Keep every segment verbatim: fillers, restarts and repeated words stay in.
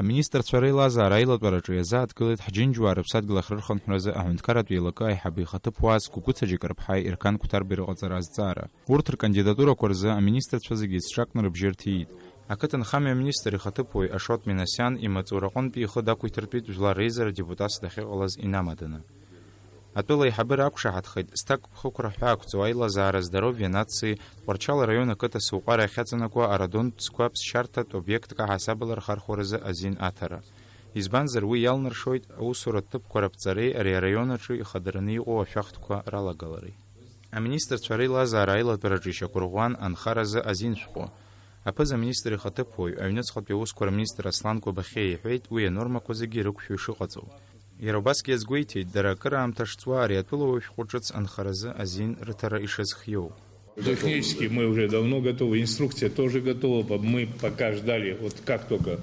Аминистрцәа реилазаара аилатәараҿы иазааҭгылеит ҳџьынџьуаа рыԥсадгьыл ахьрырхынҳәразы аҳәынҭқарратә еилакы аиҳабы ихаҭыԥуаа Гәыгәыцаџь Карԥҳаи Ерқан Қәҭарбеи рыҟаҵара азҵаара. Урҭ ркандидатурақәа рзы аминистрцәа зегьы еицҿакны рыбжьы рҭиит. Ақыҭанхамҩа аминистр ихаҭыԥуаҩ Ашот Минасиан имаҵураҟынтәи ихы дақәиҭыртәит жәлар реизара депутатс дахьыҟалаз инамаданы. Атәыла аиҳабыра ақәшаҳаҭхеит, зҭакԥхықәра ҳәаақәҵоу аилазаара здоровье нации Тҟәарчал араион ақыҭа Соуҟара иахьаҵанакуа арадонтә цқәа ԥсшьарҭатә обиектк аҳасабала рхархәаразы азин аҭара. Избанзар, уи иалнаршоит аусуратә ҭыԥқәа раԥҵареи ари араион аҿы ихадараны иҟоу ашәахтәқәа ралагалареи. Аминистрцәа реилазаара аилатәараҿы ишьақәырӷәӷәан анхаразы азин шәҟәы. Аԥыза-министр ихаҭыԥуаҩ, аҩныҵҟатәи аусқәа рминистр Аслан Кәабахьиа иҳәеит уи анормақәа зегьы ирықәшәо ишыҟаҵоу. Иара убасгьы иазгәеиҭеит, дара акыраамҭа шҵуа ари атәылауаҩ шәҟәы ҿыц анхаразы азин рыҭара ишазхиоу. Технически мы уже давно готовы, инструкция тоже готова. По- Мы пока ждали, вот как только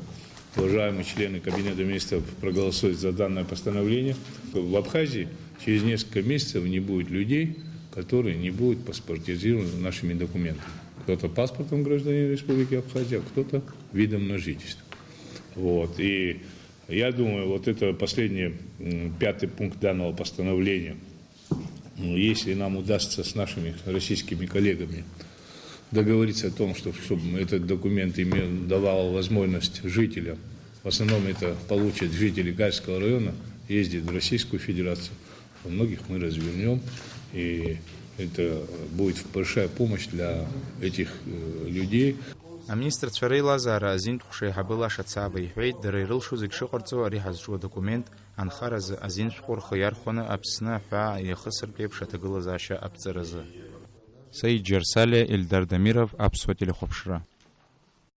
уважаемые члены Кабинета министров проголосуют за данное постановление, в Абхазии через несколько месяцев не будет людей, которые не будут паспортизированы нашими документами. Кто-то паспортом гражданина Республики Абхазия, а кто-то видом на жительство. Вот. И я думаю, вот это последний, м, пятый пункт данного постановления, м, если нам удастся с нашими российскими коллегами договориться о том, что, чтобы этот документ имел, давал возможность жителям, в основном это получат жители Гальского района, ездить в Российскую Федерацию, во многих мы развернем, и это будет большая помощь для этих, э, людей. Аминистрцәа реилазаара азинтә ҟәша аиҳабы Лаша Цаба иҳәеит, дара ирылшо зегь шыҟарҵо ари ҳазҿу адокумент анхаразы азин шәҟәы рхы иархәаны Аԥсны аҳәаа иахысыртә еиԥш аҭагылазаашьа аԥҵаразы. Саид Џьарсалиа, Ельдар Дамиров, Аԥсуа телехәаԥшра.